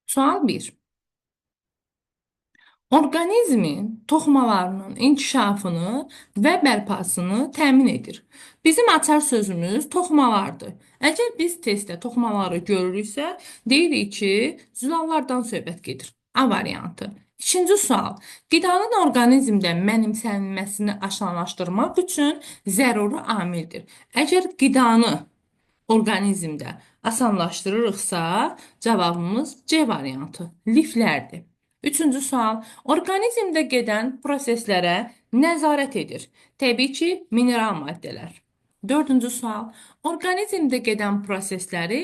Sual 1. Orqanizmin toxumalarının inkişafını və bərpasını təmin edir. Bizim açar sözümüz toxumalardır. Əgər biz testdə toxumaları görürüksə, deyirik ki, zülallardan söhbət gedir. A variantı. İkinci sual. Qidanın orqanizmdə mənimsənilməsini asanlaşdırmaq üçün zəruri amildir. Əgər qidanı orqanizmdə asanlaşdırırıqsa, cavabımız C variantı, liflərdir. Üçüncü sual. Orqanizmdə gedən proseslərə nəzarət edir. Təbii ki, mineral maddələr. Dördüncü sual. Orqanizmdə gedən prosesləri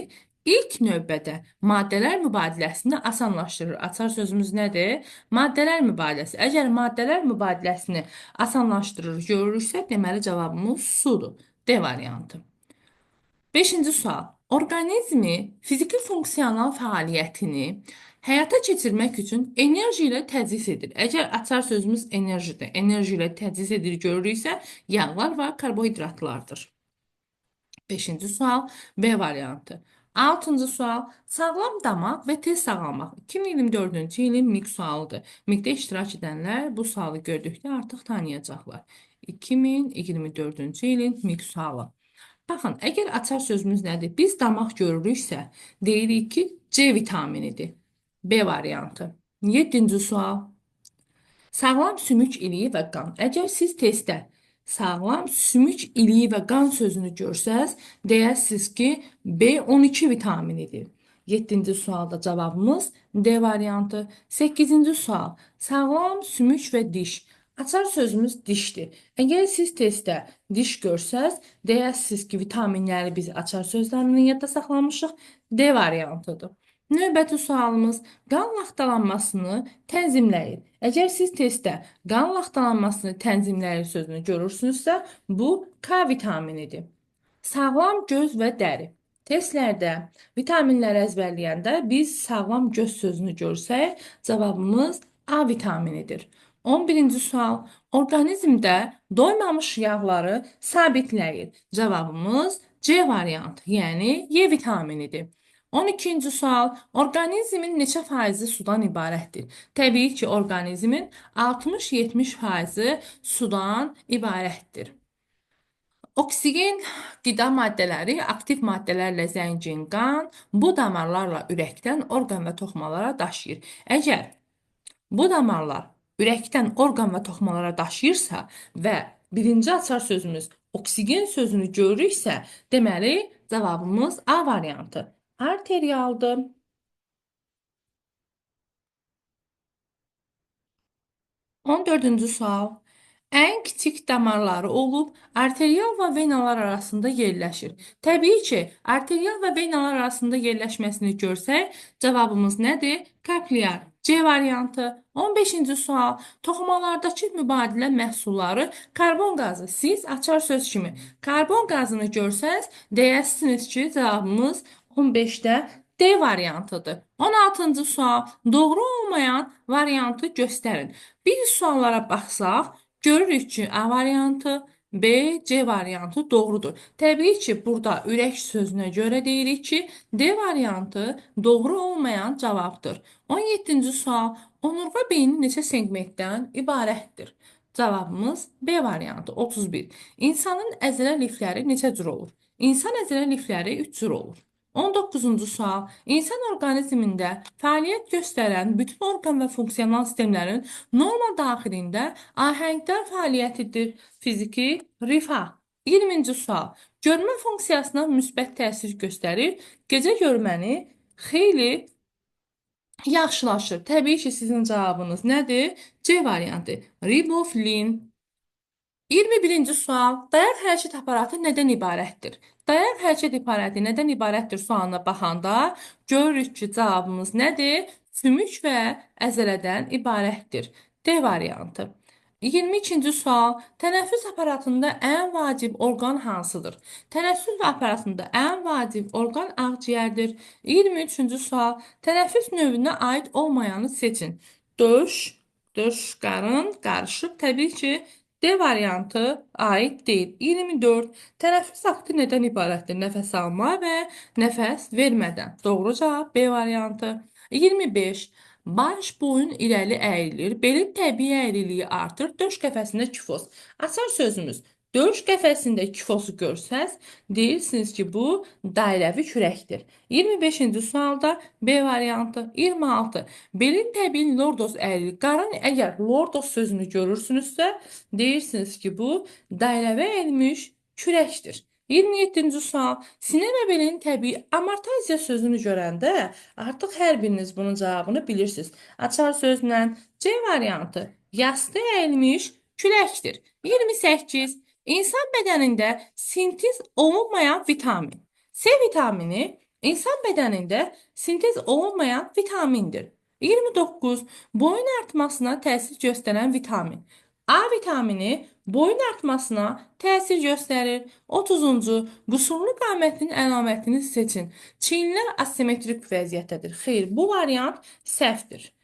ilk növbədə maddələr mübadiləsini asanlaşdırır. Açar sözümüz nədir? Maddələr mübadiləsi. Əgər maddələr mübadiləsini asanlaşdırır görürüksə, deməli cavabımız sudur. D variantı. Beşinci sual. Orqanizmi fiziki funksional fəaliyyətini həyata keçirmək üçün enerji ilə təchiz edir. Əgər açar sözümüz enerjidir, enerji ilə təchiz edir görürüksə, yağlar və karbohidratlardır. Beşinci sual B variantı. Altıncı sual sağlam damaq və tez sağalmaq. 2024-cü ilin MİQ sualıdır. MİQ-də iştirak edənlər bu sualı gördükdə artıq tanıyacaqlar. 2024-cü ilin MİQ sualı. Baxın, əgər açar sözümüz nədir? Biz damaq görürüksə, deyirik ki, C vitaminidir. B variantı. Yeddinci sual. Sağlam sümük iliyi və qan. Əgər siz testdə sağlam sümük iliyi və qan sözünü görsəz, deyəsiniz ki, B12 vitaminidir. Yeddinci sualda cavabımız D variantı. Səkkizinci sual. Sağlam sümük və diş. Açar sözümüz dişdir. Əgər siz testdə diş görsəz, deyəsiniz ki, vitaminləri biz açar sözlərinin yadda saxlamışıq. D variantıdır. Növbəti sualımız qan laxtalanmasını tənzimləyir. Əgər siz testdə qan laxtalanmasını tənzimləyir sözünü görürsünüzsə, bu K vitaminidir. Sağlam göz və dəri. Testlərdə vitaminləri əzbərləyəndə biz sağlam göz sözünü görsək, cavabımız A vitaminidir. 11-ci sual. Orqanizmdə doymamış yağları sabitləyir. Cavabımız C variantı, yəni E vitaminidir. 12-ci sual. Orqanizmin neçə faizi sudan ibarətdir? Təbii ki, orqanizmin 60-70 faizi sudan ibarətdir. Oksigen qida maddələri aktiv maddələrlə zəngin qan bu damarlarla ürəkdən orqan və toxumalara daşıyır. Əgər bu damarlar ürəkdən orqan və toxumalara daşıyırsa və birinci açar sözümüz oksigen sözünü görürüksə, deməli cavabımız A variantı. Arterialdır. 14-cü sual. Ən kiçik damarları olub arterial və venalar arasında yerləşir. Təbii ki, arterial və venalar arasında yerləşməsini görsək, cavabımız nədir? Kaplyar. C variantı. 15-ci sual. Toxumalardakı mübadilə məhsulları karbon qazı. Siz açar söz kimi karbon qazını görsəz, deyəsiniz ki, cavabımız 15-də D variantıdır. 16-cı sual. Doğru olmayan variantı göstərin. Biz suallara baxsaq, görürük ki, A variantı, B, C variantı doğrudur. Təbii ki, burada ürək sözünə görə deyirik ki, D variantı doğru olmayan cavabdır. 17-ci sual. Onurğa beyni neçə segmentdən ibarətdir? Cavabımız B variantı 31. İnsanın əzələ lifləri neçə cür olur? İnsan əzələ lifləri 3 cür olur. 19-cu sual. İnsan orqanizmində fəaliyyət göstərən bütün orqan və funksional sistemlərin norma daxilində ahəngdar fəaliyyətidir. Fiziki rifah. 20-ci sual. Görmə funksiyasına müsbət təsir göstərir. Gecə görməni xeyli yaxşılaşır. Təbii ki, sizin cavabınız nədir? C variantı. Riboflin. 21-ci sual. Dayaq hərəkət aparatı nədən ibarətdir? Dayaq hərəkət aparatı nədən ibarətdir sualına baxanda görürük ki, cavabımız nədir? Sümük və əzələdən ibarətdir. D variantı. 22-ci sual. Tənəffüs aparatında ən vacib orqan hansıdır? Tənəffüs aparatında ən vacib orqan ağciyərdir. 23-cü sual. Tənəffüs növünə aid olmayanı seçin. Döş, döş, qarın, qarışıq. Təbii ki, D variantı aid deyil. 24. Tənəffüs aktı nədən ibarətdir? Nəfəs alma və nəfəs vermədən. Doğru cavab B variantı. 25. Baş, boyun irəli əyrilir, belin təbii əyriliyi artır, döş qəfəsində kifoz. Açar sözümüz döş qəfəsində kifozu görsəz, deyirsiniz ki, bu dairəvi kürəkdir. 25-ci sualda B variantı. 26. Belin təbii lordoz əyriliyi. Qarın əgər lordoz sözünü görürsünüzsə, deyirsiniz ki, bu dairəvi əyrilmiş kürəkdir. 27-ci sual. Sinə və belin təbii amortaziya sözünü görəndə artıq hər biriniz bunun cavabını bilirsiniz. Açar sözlə C variantı. Yastı əyilmiş küləkdir. 28. İnsan bədənində sintez olunmayan vitamin. C vitamini insan bədənində sintez olunmayan vitamindir. 29. Boyun artmasına təsir göstərən vitamin. A vitamini boyun artmasına təsir göstərir. 30-cu qüsurlu qamətinin əlamətini seçin. Çiyinlər asimetrik vəziyyətdədir. Xeyr, bu variant səhvdir.